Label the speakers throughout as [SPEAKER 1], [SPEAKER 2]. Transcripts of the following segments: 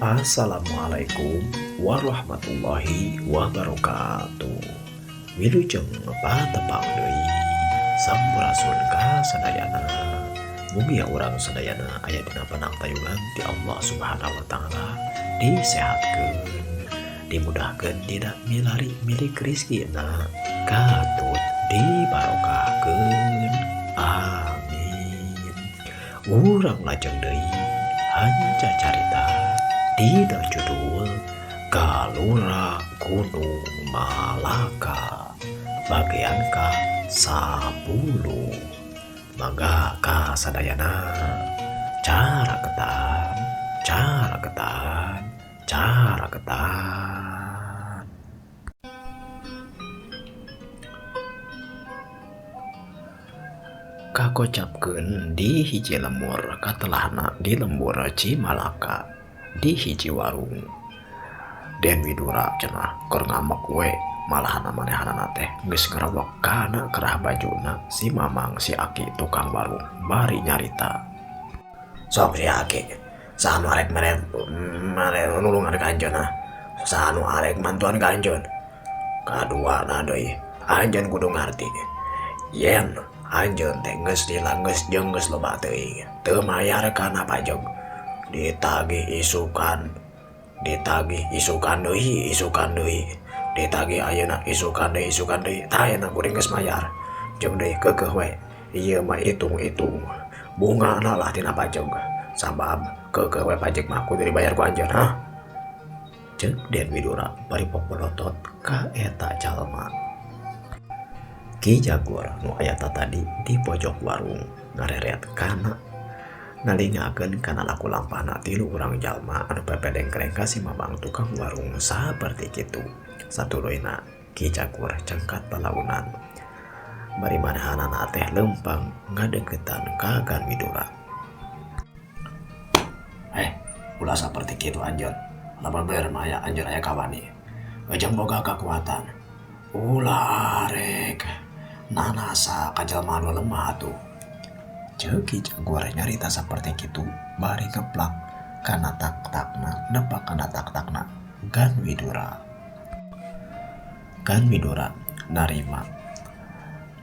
[SPEAKER 1] Assalamualaikum warahmatullahi wabarakatuh. Wilujeng patepang deui sampurasun ka sadayana. Mugia urang sadayana aya dina panangtayungan ti Allah Subhanahu wa taala, disehatkeun, dimudahkeun dina milari milik rizkina, katut dibarokahkeun. Amin. Urang lajeng deui hanca carita dina judul Kalura Gunung Malaka bagian ka 10. Mangga ka sadayana cara ketan cara ketan cara ketan. Kakocapkeun di hiji lembur katelahna di lembur Cimalaka di hiji warung. Den Widura cenah keur ngamek we malahana manehanana teh geus ngarewek kana kerah bajuna si Mamang si Aki tukang warung bari nyarita. Sok si Aki saha nu arek mere mere nulungan ka anjeun ha, saha nu arek mantuan ka anjeun. Kaduana deui anjeun kudu ngarti yen anjeun teh geus lila geus jeung geus loba teuing teu mayar kana pajeg ditagih isukan ditagih isukan deui isukan deui ditagih ayeuna isukan deui isukan deui tah ayeuna kuring geus mayar jeung deui keukeuh we ieu mah hitung-hitung bungana lah tina pajeg sabab keukeuh we pajeg mah kudu dibayar ku anjeun ha. Ceuk Den Widura bari popolotot ka eta jalma. Ki Jagur nu aya tatadi di pojok warung ngareret kana nalingakeun kana laku lampahna tilu urang jalma anu pepedengkreng ka si Mamang tukang warung saperti kitu. Satuluyna Ki Jagur cengkat lalaunan bari manehanana teh leumpang ngadeukeutan ka Gan Widura. Ulah saperti kitu anjeun, lamun bener mah aya anjeun aya kawani ujang boga kakuatan ulah arek nanasa ka jalma anu lemah atuh. Ceuk Ki Jagur nyarita saperti kitu bari ngeplak kana tak-takna nepak kana tak-takna Gan Widura. Gan Widura narima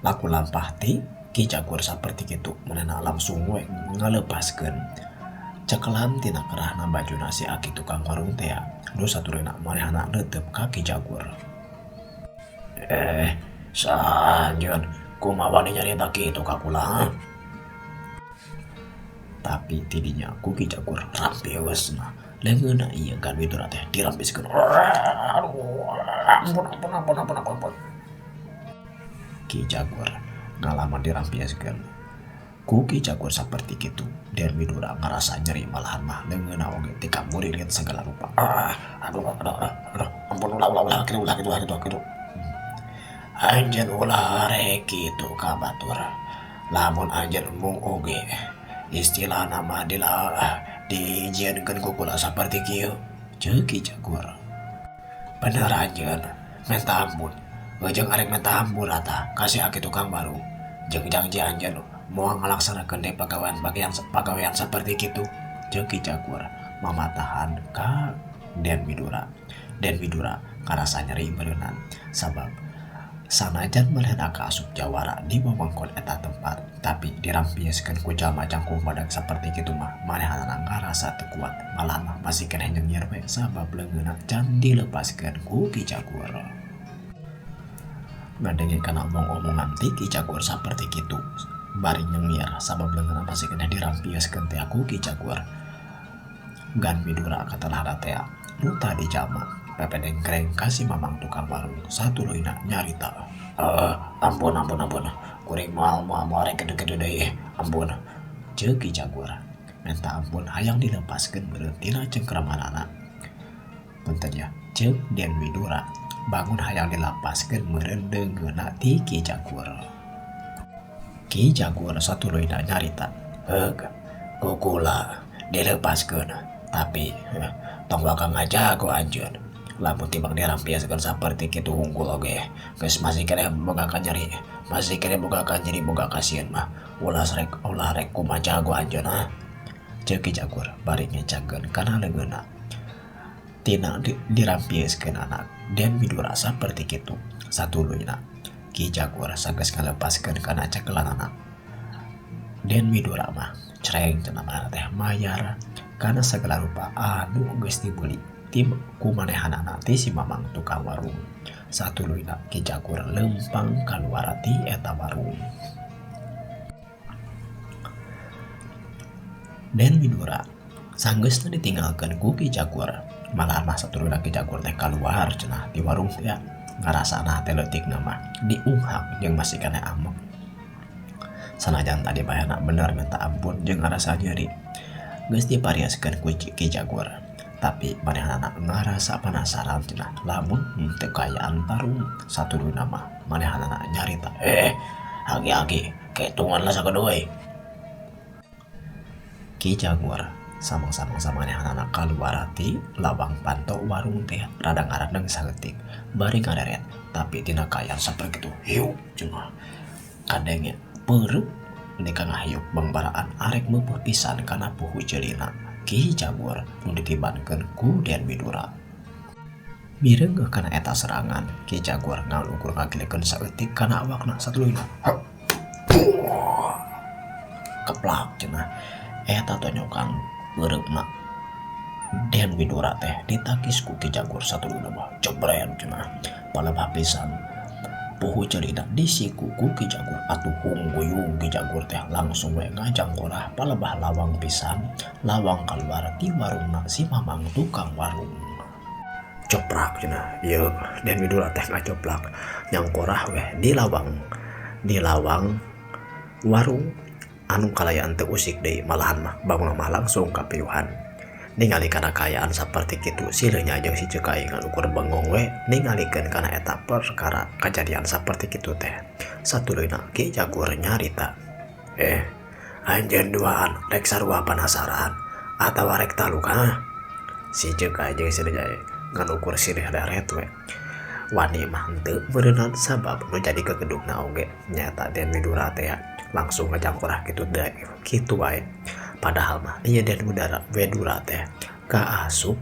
[SPEAKER 1] laku lampah ti Ki Jagur saperti kitu manehna langsung we ngalepaskeun cekelan tina kerahna bajuna si Aki tukang warung teh nu saturina manehna neuteup ka Ki Jagur. Saha anjeun kumaha wani nyarita kitu ka kula ha? Tapi tidinya ku Ki Jagur rampiusna leungeunna ieu Gan Widura teh dirampiskeun. Aduh, ampun ampun ampun ampun ampun. Ki Jagur ngalaman dirampiaskeun ku Ki Jagur saperti kitu. Den Widura ngarasa nyeri malahan mah leungeunna oge tika muririt segala rupa. Aduh aduh aduh ampun ulah ulah ulah kitu ulah kitu ulah kitu kitu. Anjeun ulah rek kitu ka batur. Lamun anjeun embung oge istilahna mah dijieunkeun ku kula saperti kieu. Ceuk Ki Jagur. Bener anjeun menta ampun. Ujung arek menta ampun atah ka si Aki tukang warung. Jeung janji anjeun moal ngalaksanakeun deui pagawean bagian pagawean saperti kitu. Ceuk Ki Jagur mamatahan ka Den Widura. Den Widura ngarasa nyeri beureunan sabab sanajan manehna kaasup jawara di wewengkon eta tempat tapi dirampieskeun ku jalma jangkung badag saperti kitu mah manehanana ngarasa teu kuat malah mah masih keneh nyengir we sabab leungeunna can dilepaskeun ku Ki Jagur. Ngadenge kana omong-omongan ti Ki Jagur saperti kitu bari nyengir sabab leungeunna masih keneh dirampieskeun teh ku Ki Jagur. Gan Widura katelahna teh nu tadi jalma pepedengkreng ka si Mamang tukang warung satuluyna nyarita. Ampun ampun ampun kuring moal moal moal rek kitu-kitu deui ampun. Ceuk Ki Jagur menta ampun hayang dilepaskeun meureun tina cengkramanana. Punten ya, ceuk Den Widura bangun hayang dilepaskeun meureun deungeunna ti Ki Jagur. Ki Jagur satuluyna nyarita, heug ku kula dilepaskeun tapi tong waka ngajago anjeun. Lamun timbang dirampiaskeun saperti kitu hungkul oge geus masih keneh boga ka nyeri, masih keneh boga ka nyeri boga kasieun mah ulah rek ulah rek kumaha jago anjeun ha. Ceuk Ki Jagur bari ngecakeun kana leungeunna. Tina dirampieskeunana Den Widura saperti kitu satuluyna Ki Jagur sanggeus ngalepaskeun kana cekelanana. Den Widura mah creng cenah manehna teh mayar kana sagala rupa anu geus dibeuli ti ku manehanana ti si Mamang tukang warung. Satuluyna Ki Jagur leumpang kaluar ti eta warung. Den Widura sanggeusna ditinggalkeun ku Ki Jagur malah mah satuluyna Ki Jagur teh kaluar cenah ti warung teh ngarasana teh leutikna mah diunghak jeung masih keneh amok. Sanajan tadi bayana bener minta ampun jeung ngarasa nyeri geus diparioskeun ku Ki Jagur tapi manehanana ngarasa penasaran cenah lamun henteu kaayaan tarung satuluyna mah manehanana nyarita hagi-hagi ketungan lah sakedeui. Ki Jagur samang-samang samanehanana kaluar ti lawang panto warung teh rada ngaradeng saeutik bari ngareret tapi tina kaayaan saperti kitu hiup cenah kadenge peureup meni ka ngahiup bangbaraan arek meupuh pisan kana puhu ceulina Ki Jagur nu ditibankeun ku Den Widura. Mireungeuh kana eta serangan Ki Jagur ngalukur ngagilekeun saeutik kana awakna satuluyna keplak cenah eta tonyokan peureupna Den Widura teh ditakis ku Ki Jagur satuluyna mah jebret cenah palebah pisan puhu ceulina disiku ku Ki Jagur atuh hungguyung Ki Jagur teh langsung we ngajangkorah palebah lawang pisan lawang kaluar ti warungna si Mamang tukang warung. Coprak cenah ieu Den Widura teh ngacoplak nyangkorah we di lawang warung anu kalayaan teu usik deui malahan mah bangun mah langsung kapiuhan. Ningali kana kaayaan saperti kitu si Leunya jeung si Cekai ngalukur bengong we ningalikeun kana eta perkara kajadian saperti kitu teh. Satuluyna Ki Jagur nyarita, anjeun duaan rek sarua panasaran atawa rek taluka? Si Cekai jeung si Leunya ngalukur silih deret we. Wani mah henteu meureunnan sabab nu jadi kegedugna oge nyaeta Den Widura teh langsung ngajangkorah kitu deui kitu wae. Padahal mah ieu Den Widura teh kaasup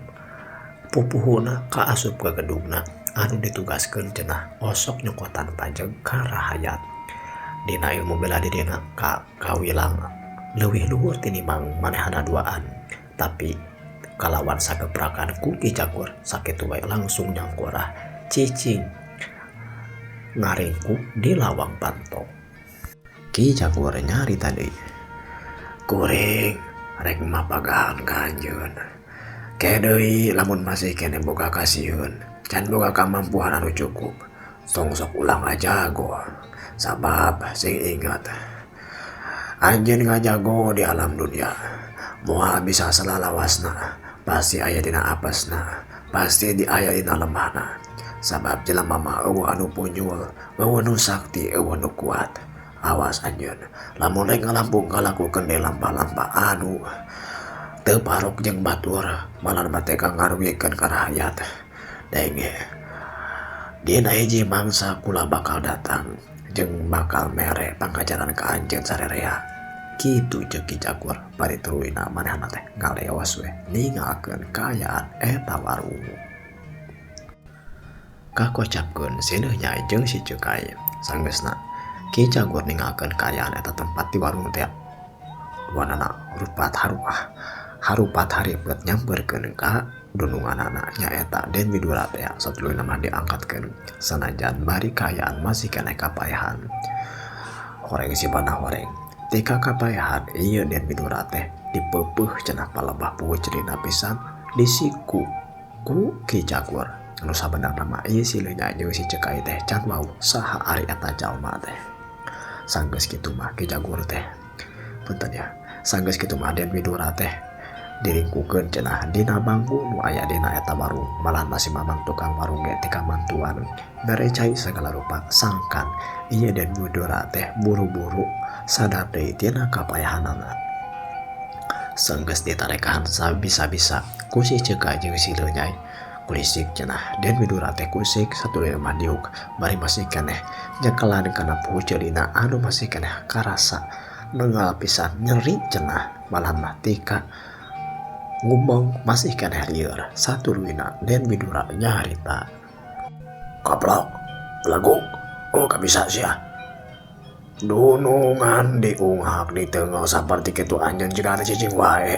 [SPEAKER 1] pupuhuna kaasup kegedugna anu ditugaskeun cenah osok nyokotan pajeg ka rahayat. Dina ilmu bela dirina ka kawilang leuwih luhur tinimbang manehana duaan tapi kalawan sagebrakan ku Ki Jagur sakitu wae langsung nyangkorah cicing ngaringkuk di lawang panto. Ki Jagur nyarita deui, kuring rek mapagahan ka anjeun ke deui lamun masih keneh boga kasieun can boga kamampuan anu cukup tong sok ulah ngajago sabab sing ingat anjeun ngajago di alam dunia moal bisa salalawasna pasti aya dina apesna pasti di aya dina lemahna sabab jelema mah eueuh anu punyul eueuh nu sakti eueuh nu kuat. Awas anjeun lamun rek ngalampung ngalakukeun deui lampah-lampah anu teu parok jeung batur malah mah teh ngarugikeun ka rahayat. Denge dina hiji mangsa kula bakal datang jeung bakal mere pangajaran ka anjeun sarerea. Kitu jeung Ki Jagur bari tuluyna manehna teh ngaleos we ninggalkeun kaayaan eta warung. Kakocapkeun si Leunya jeung si Cekai sanggeusna Ki Jagur ninggalkeun kaayaan eta tempat di warung teh wanana rupat haruah harupat haripet nyamperkeun ka dununganana nyaeta Den Widura teh satuluyna mah diangkatkeun sanajan bari kaayaan masih keneh kapaehan. Horeng sibana horeng tika kapaehan ieu Den Widura teh dipeupeuh cenah palebah puhu ceulina pisan disiku ku Ki Jagur anu sabenerna mah ieu si Leunya jeung si Cekai teh can wau saha ari eta jalma teh. Sanggeus kitu mah Ki Jagur teh punten ya sanggeus kitu mah Den Widura teh diringkukeun cenah dina bangku nu aya dina eta warung malah masih Mamang tukang warung ge teh kamantuan mere cai sagala rupa sangkan ieu Den Widura teh buru-buru sadar deui tina kapayahanana. Sanggeus ditarekahan sabisa-bisa ku si Cekai jeung si Leunyai kulisik cenah Den Widura teh kusik satuluyna mah diuk bari masih keneh nyekelan kana puhu ceulina anu masih keneh karasa nenggal pisan nyeri cenah malah mah tika Ngumeng masih keneh lieur satuluyna Den Widura nyarita. Kaplok, beleguk, oh kabisa sia. Dunungan diunghak diteunggeul saperti kitu anjeun jiga cicing wae.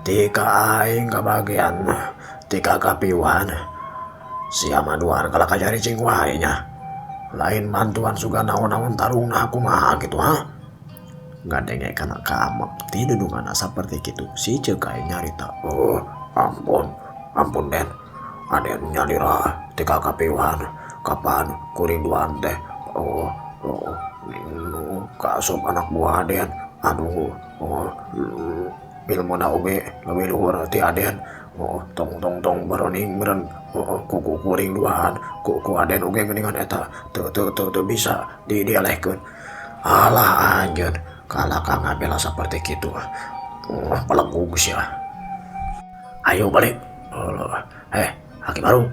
[SPEAKER 1] Tika aing kabagian, tika kapiuhan. Sia mah duaan kalah kacaricing wae nya. Lain bantuan sugan naon-naon tarungna kumaha kitu ha? Ngadenge kana kaamek ti dudunganna saperti kitu si Cekai nyarita. Oh, ampun, ampun Den. Aden nyalira tika kapiuhan kapan kuring duaan teh. Oh, oh, kaasup anak buah Aden. Aduh, oh, ilmuna oge leuwih luhur ti Aden. Oh, tong tong tong baroning meureun. Oh, kuku kuring duaan ku ku Aden oge geuningan eta teu teu teu teu bisa dielehkeun. Alah anjeun kalah ka ngabela saperti kitu. Oh, belegug sia. Ayo balik. Oh, Aki Barung.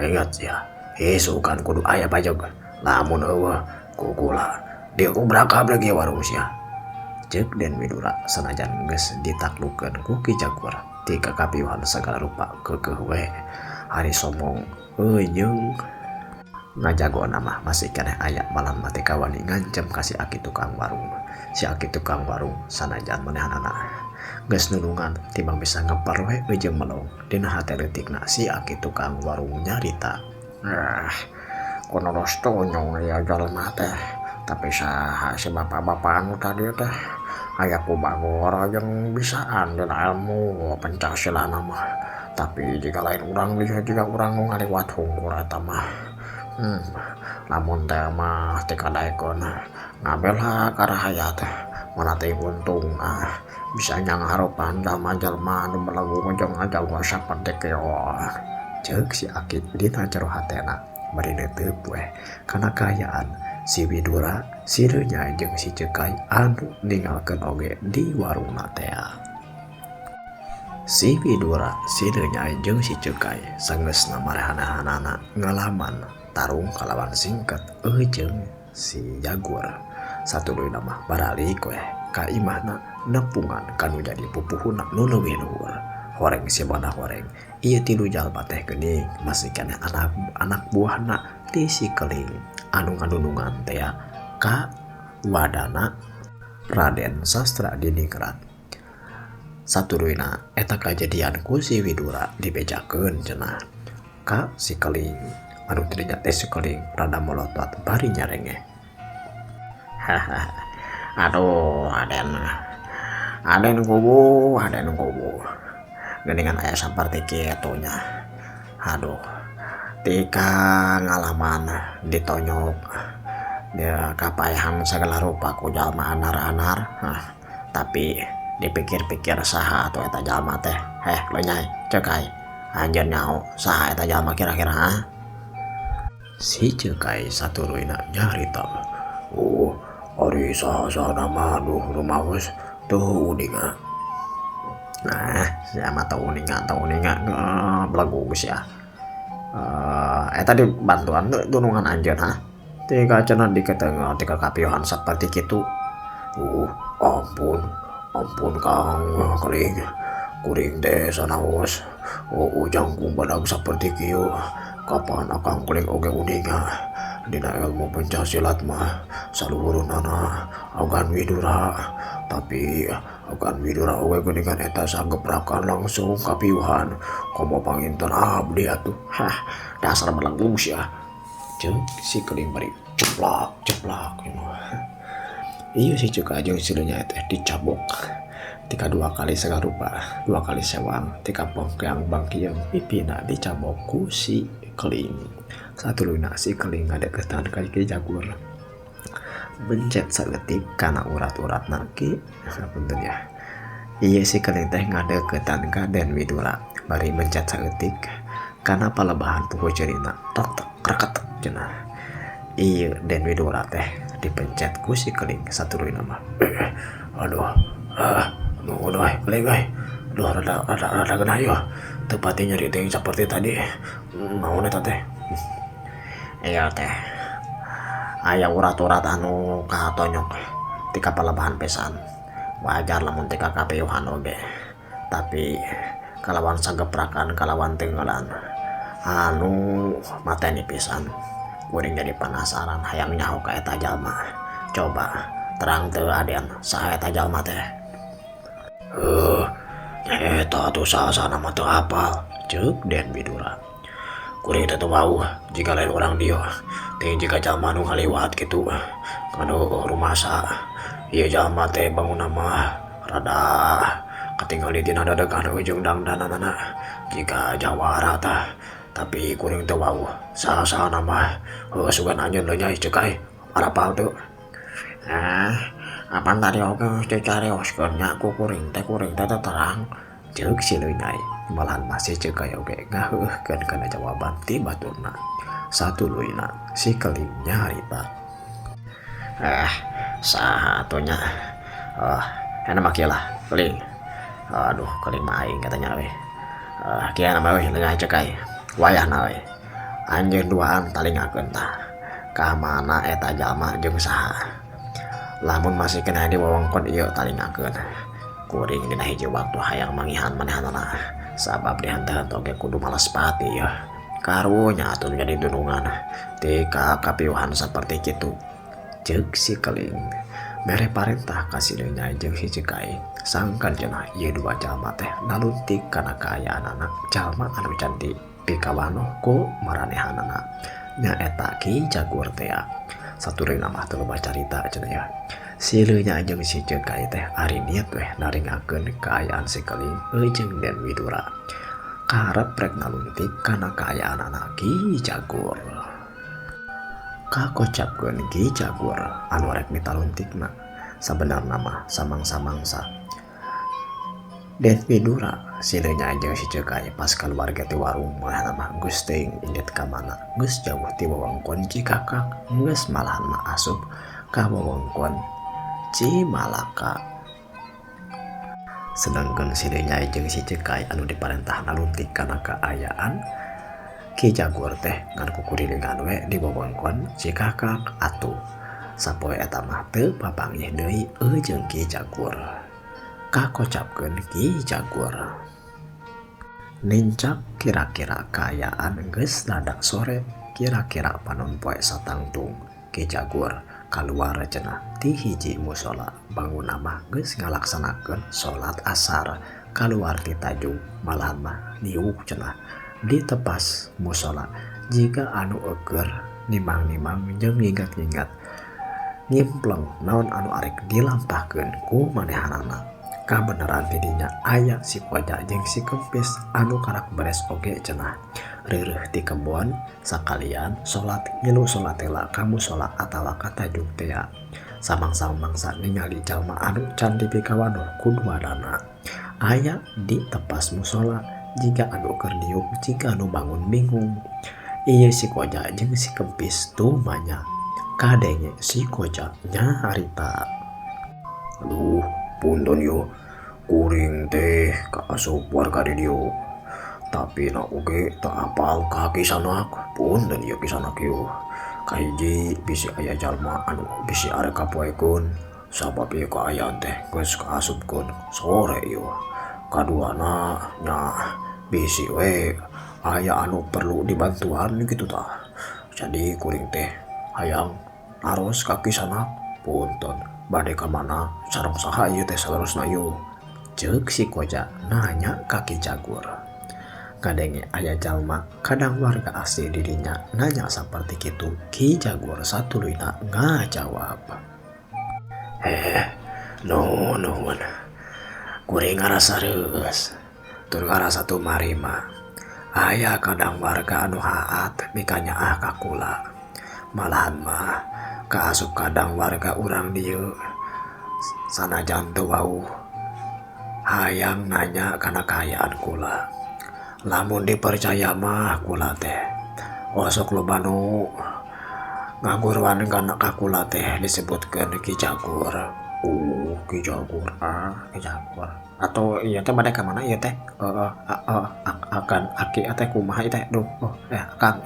[SPEAKER 1] Ingat ya, isukan kudu aya pajeg. Lamun eueuh kukula diubrak lagi warung sia. Ceuk Den Widura sanajan geus ditaklukeun ku Ki Jagur ti kakapiuhan sagala rupa keukeuh we ari somong jeung ngajagona mah masih keneh aya malam mati kawani ngancem ka si aki tukang warung. Si aki tukang warung sanajan manehanana geus nulungan timbang bisa ngepar we jeung melong dina hate leutikna si aki tukang warung nyarita. Kuno tonyong ya jalma teh tapi saha si bapak-bapak anu tadi teh aya ku bagor jeung bisaan dina ilmu pencak silana mah tapi jika lain urang bisa juga urang nu ngaliwat hungkul eta mah. Lamun teh mah teu kadaekeun ngabela ka rahayat mana teh untung bisa nyangharopan jalma-jalma anu belagu jeung ngajago saperti kieu. Ceuk si aki dina jero hatena bari neuteup weh kana kaayaan si Widura si Reunya jeung si Cekai anu ninggalkeun oge di warungna tea. Si Widura si Reunya jeung si Cekai sanggeusna marehanana ngalaman tarung kalawan singkat jeung si Jagur. Satuluyna mah baralik weh ka imahna nepungan kanu jadi pupuhuna nu leuwih luhur. Horeng sibana horeng ieu tilu jalma teh geuning masih keneh anak buahna ti si Keling anu ngadunungan tea ka wadana Raden Sastra Diningrat. Satuluyna eta kajadian ku si Widura dibejakeun cenah ka si Keling. Anu tadinya teh si Keling rada molotot bari nyarengeh. Hahaha. Aduh, Aden. Aden kubu, Aden kubu. Geuningan aya saperti kitu nya. Aduh. Tika ngalaman ditonyok. Dia kapaehan sagala rupa ku jalma anar-anar. Hah, tapi dipikir-pikir saha atuh eta jalma teh. Lenyai, Cekai. Anjeun nyaho saha eta jalma kira-kira ha? Si Cekai satuluyna nyarita. Oh, ari saha-saha mah aduh rumaos teu uninga. Nah, sia mah teu uninga belegug sia. Eta di bantuan dunungan anjeun ha. Tika cenah diketeunggeul tika kapiuhan saperti kitu. Ampun, ampun Kang Keling. Kuring teh sanaos. Oh, jangkung badag saperti kieu. Kapan akang Keling oge uninga dina ilmu pencak silat mah saluhurunana agan Widura tapi agan Widura oge geuningan eta sagebrakan langsung kapiuhan komo panginten abdi atuh. Hah, dasar belegug sia. Ceuk si Keling bari ceplak ceplak. Ieu si Ceuk jeung si Leunya teh dicabok tika dua kali segala rupa, dua kali sewang, tika pongkeang bangkiang pipina dicabok ku si Keling. Satuluyna si Keling ngadeukeutan ka Ki Jagur. Bencet saeutik kana urat-uratna ki, punten ya. Ieu si Keling teh ngadeukeutan ka Den Widura bari mencet saeutik kana palebahan puhu ceurina tok tok kreketek cenah. Ieu Den Widura teh dipencet ku si Keling satuluyna mah. Aduh, nuhun euy, Keling euy. Duh, rada genah ieu. Teu pati nyeri teuing saperti tadi. Naon eta teh? Ieu teh aya urat-urat anu katonyok tika palebahan pisan. Wajar lamun tika kapiuhan oge. Tapi kalawan sageprakan kalawan tenggelan anu mateni pisan. Kuring jadi penasaran hayang nyaho ka eta jalma. Coba terang teu Aden saha eta jalma teh? Eta atuh saha-sahana mah teu apal, ceuk Den Widura. Kuring teh teu wauh jika lain urang dieu teh jika jalma nu ngaliwat kitu kanu rumasa. Ieu jalma teh bangunna mah rada katingali dina dadegan jeung dangdananana jika jawara tah. Tapi kuring teu wauh saha-sahana mah. Heuh sugan anjeun leunyai ceuk ai arapal teu. Apan tadi oge geus dicarioskeun nya ku kuring teh teu terang, ceuk si leunyai. Malahan masih ceuk ai oge ngaheuhkeun kana jawaban ti baturna. Satuluyna si Keling nyarita. Saha atuh nya? Enak mah kieu lah, Keling. Aduh, Keling mah aing katanya we. Kieu mah we leunyai ceuk ai. Wayahna we. Anjeun duaan talingakeun tah. Ka mana eta jalma jeung saha? Lamun masih kena di wewengkon ieu talingakeun. Kuring dina hiji waktu hayang mangihan manehanana. Sabab dihenteu oge kudu malas pati ya. Karunya atuh jadi dunungan tika kapiuhan saperti kitu. Ceuk si Keling mere parentah ka si Leunyai jeung si Cekai. Sangkan cenah ieu dua jalma teh naluntik kana kaayaanana jalma anu can dipikawanoh ku maranehanana. Nyaeta Ki Jagur teh. Saturina mah teu loba carita cenah ya. Si Leunyai jeung si Cekai teh ari niat weh naringakeun kaayaan si Keling jeung Den Widura. Karep rek naluntik kana kaayaanana Ki Jagur. Kakocapkeun Ki Jagur anu rek ditaluntikna. Sabenarna mah samangsa-mangsa. Den Widura si Leunyai jeung si Cekai pas kaluarga ti warung manehna mah geus teuing indit ka mana, geus jauh ti wewengkon Cikakak, geus malahan mah asup ka wewengkon Cimalaka. Sedangkan si Leunyai jeung si Cekai anu diparentah naluntik kana kaayaan Ki Jagur teh ngan kukurilingan we di wewengkon Cikakak atuh. Sapoe eta mah teu papanggih deui jeung Ki Jagur. Kakocapkeun Ki Jagur. Nincak kira-kira kaayaan geus rada sore, kira-kira panon poe satangtung. Ki Jagur kaluar cenah ti hiji musala bangunna mah geus ngalaksanakeun salat asar. Kaluar ti tajung malahan mah niuk cenah di tepas musala jika anu eueur nimang-nimang jeung ngingat-ngingat ngimpleng naon anu arek dilampahkeun ku manehanana. Kabeneran didinya aya si Koja jeung si Kempis anu karak beres oge cenah reureuh ti kebon sakalian salat ngilu salat heula ka musala atawa ka tajuk tea. Samangsa-mangsa ningali jalma anu can dipikawanoh ku duanana aya di tepas musala jika anu keur diuk jika anu bangun bingung. Ieu si Koja jeung si Kempis tumanya kadenge si Koja nyarita. Aduh, punten yo, kuring teh kaasup warga di dieu. Tapi na oge teu apal ka kisanak, punten ieu kisanak yo. Kahiji bisi aya jalma anu bisi arek kapoekeun, sabab ieu kaayaan teh geus kaasupkeun sore ieu. Kaduana nya bisi we aya anu perlu dibantuan kitu tah. Jadi kuring teh hayang naros ka kisanak, punten. Bade ka mana sareng saha ieu teh salarosna ieu? Ceuk si Koja nanya ka Ki Jagur. Kadenge aya jalma kadang warga asli dirinya nanya saperti kitu, Ki Jagur satuluyna ngajawab. Nuhun. Kuring ngarasa reueus, tur ngarasa tumarima. Aya kadang warga anu haat mikanyaah ka kula. Malahan mah kaasup kadang warga urang dieu sanajan teu wauh hayang nanya kana kaayaan kula. Lamun dipercaya mah kula teh osok loba nu ngaguruan kana ka kula teh disebutkeun Ki Jagur. Ki Jagur, Ki Jagur. Atau ieu teh bade ka mana ieu teh? Akan aki teh kumaha ieu teh? Duh, akang,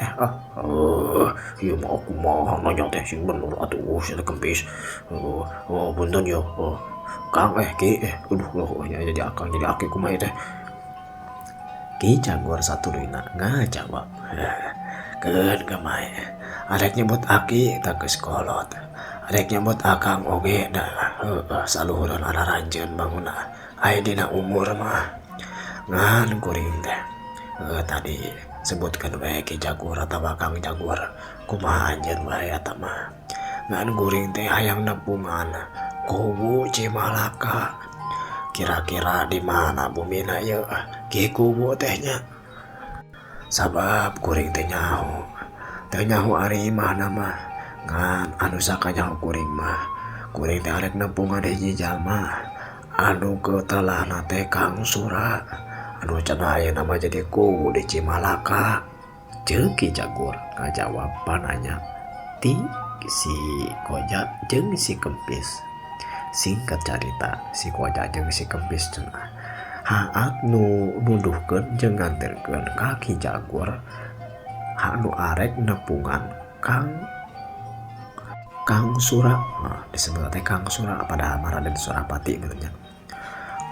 [SPEAKER 1] Ieu mah kumaha nanya teh sing bener atuh si Kempis. Punten yo. Kang eh Ki eh aduh loh nya jadi akang jadi aki kumaha teh. Ki Jagur satuluyna ngajawab. Keun gemae. Arek nyebut aki tah geus kolot. Arek nyebut akang oge da heueuh saluhureun araranjeun bangunna. Aya dina umur mah. Ngan kuring teh tadi sebutkeun we Ki Jagur atawa Kang Jagur kumaha anjeun wae eta mah. Ngan kuring teh hayang nepungan kuwu Cimalaka. Kira-kira di mana bumina ieu Ki Kuwu teh nya? Sabab kuring teh nyaho. Teu nyaho ari imahna mah. Ngan anu sakanyaho kuring mah. Kuring teh arek nepungan hiji jalma anu ketelahna teh Kang Sura. Anu cenah ayeuna mah jadi kuwu di Cimalaka. Ceuk Ki Jagur ngajawab pananya ti si Koja jeung si Kempis. Singkat carita si Koja jeung si Kempis cenah haat nu nuduhkeun jeung nganterkeun ka Ki Jagur anu arek nepungan Kang Sura. Nah, disebut teh Kang Sura padahal mah Raden Surapati gitu nya.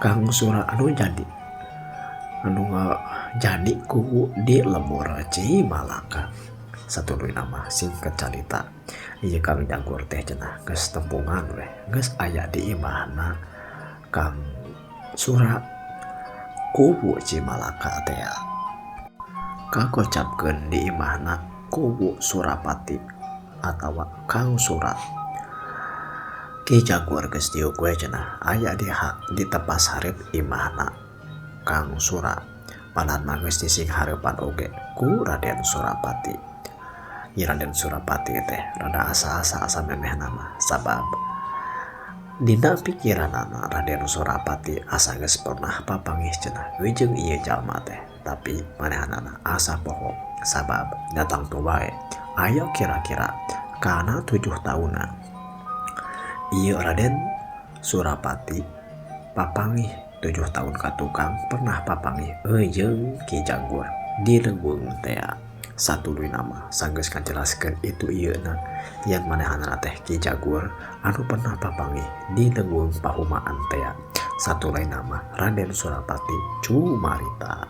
[SPEAKER 1] Kang Sura anu jadi anu jadi kuwu di lembur Cimalaka. Satuluyna mah singkat carita ieu Kang Jagur teh cenah geus tempungan weh geus aya di imahna Kang Sura kuwu Cimalaka teh. Kakocapkeun di imahna kuwu Surapati atawa Kang Sura. Ki Jagur geus diuk we cenah aya di tepas hareup imahna Kang Sura. Padahal mah geus dising hareupan oge ku Raden Surapati. Ieu Raden Surapati teh rada asa-asa asa memehna mah sabab dina pikiranana Raden Surapati asa geus pernah papanggih cenah jeung ieu jalma teh. Tapi manehanana asa poho sabab datang tu wae aya kira-kira kana 7 tahunan. Ieu Raden Surapati papanggih 7 tahun ka tukang pernah papanggih jeung Ki Jagur di leuweung tea. Satuluyna mah sanggeus ngajelaskeun itu ieuna yen manehanana teh Ki Jagur anu pernah papanggih di leuweung pahumaan tea. Satuluyna mah Raden Surapati cumarita.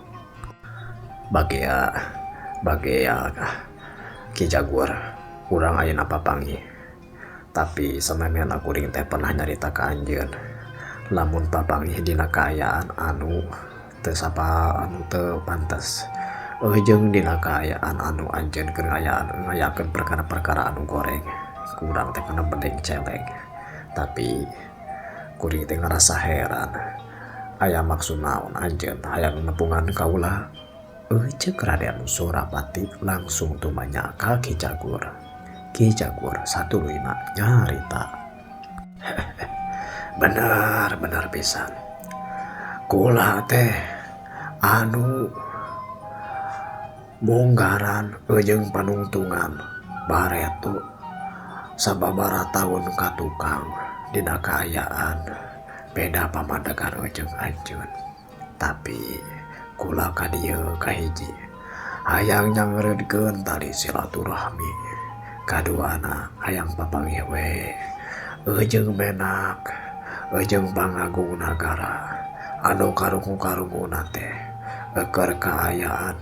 [SPEAKER 1] Bagea Ki Jagur urang ayeuna papanggih. Tapi samemehna kuring teh pernah nyarita ka anjeun lamun papanggih dina kaayaan anu teu sapa anu teu pantes. Jeung dina kaayaan anu anjeun keur ngayakeun perkara-perkara anu goreng. Kurang teh kana bedeng celeng. Tapi kuring teh ngarasa heran. Aya maksud naon anjeun hayang nepungan kaula? Ceuk Raden Surapati langsung tumanya ka Ki Jagur. Ki Jagur satuluyna nyarita. Bener-bener pisan. Kula teh anu munggaran jeung panungtungan bareto sababaraha taun ka tukang dina kaayaan beda pamandegan jeung anjeun. Tapi kula ka dieu kahiji hayang nyangreudkeun tali silaturahmi. Kaduana hayang papanggih we jeung menak jeung pangagung nagara anu karungu-karunguna teh keur kaayaan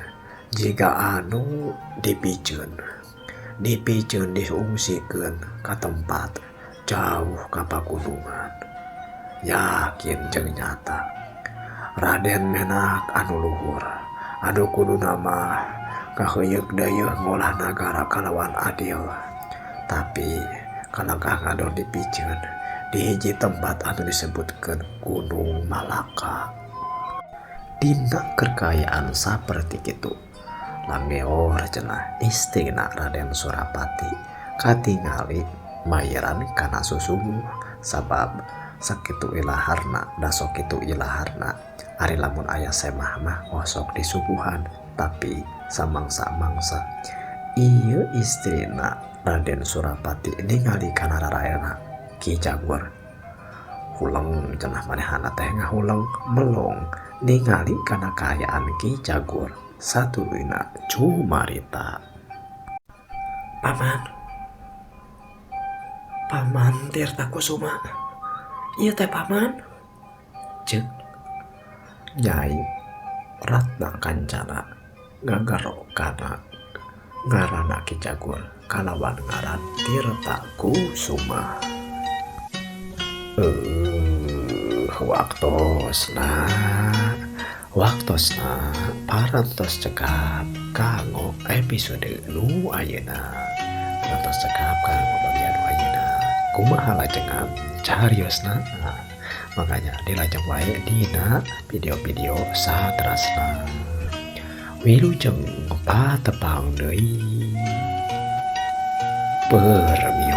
[SPEAKER 1] jiga anu dipiceun diungsikeun ka tempat jauh ka pagunungan. Yakin jeung nyata Raden Menak anu luhur anu kuduna mah kaheuyeuh dayeuh ngolah nagara kalawan adil, tapi kalangkah ngadon dipiceun di hiji tempat anu disebutkeun Gunung Malaka. Dina kekayaan saperti kitu langeor cenah istrina Raden Surapati katingali mayeran kana susuguh sabab sakitu ilaharna dasok kitu ilaharna. Ari lamun aya semah mah osok disuguhan, tapi samangsa-mangsa ieu istrina Raden Surapati ningali kana raraena Ki Jagur. Huleng cenah manehana teh ngahuleng melong ningali kana kaayaan Ki Jagur. Satuluyna cumarita. Paman, Paman Tirta Kusuma, Ieu teh paman. Ceuk Nyai Ratna Kancana ngagero kana ngaranna Ki Jagur kalawan ngaran Tirta Kusuma. Waktosna waktosna parantos cekap kanggo episode nu ayeuna. Parantos cekap kanggo bagian nu ayeuna. Kumaha lajengan cariosna? Nah, makanya dilajeng wae dina video-video saterasna. Wilujeng patepang deui. Permios.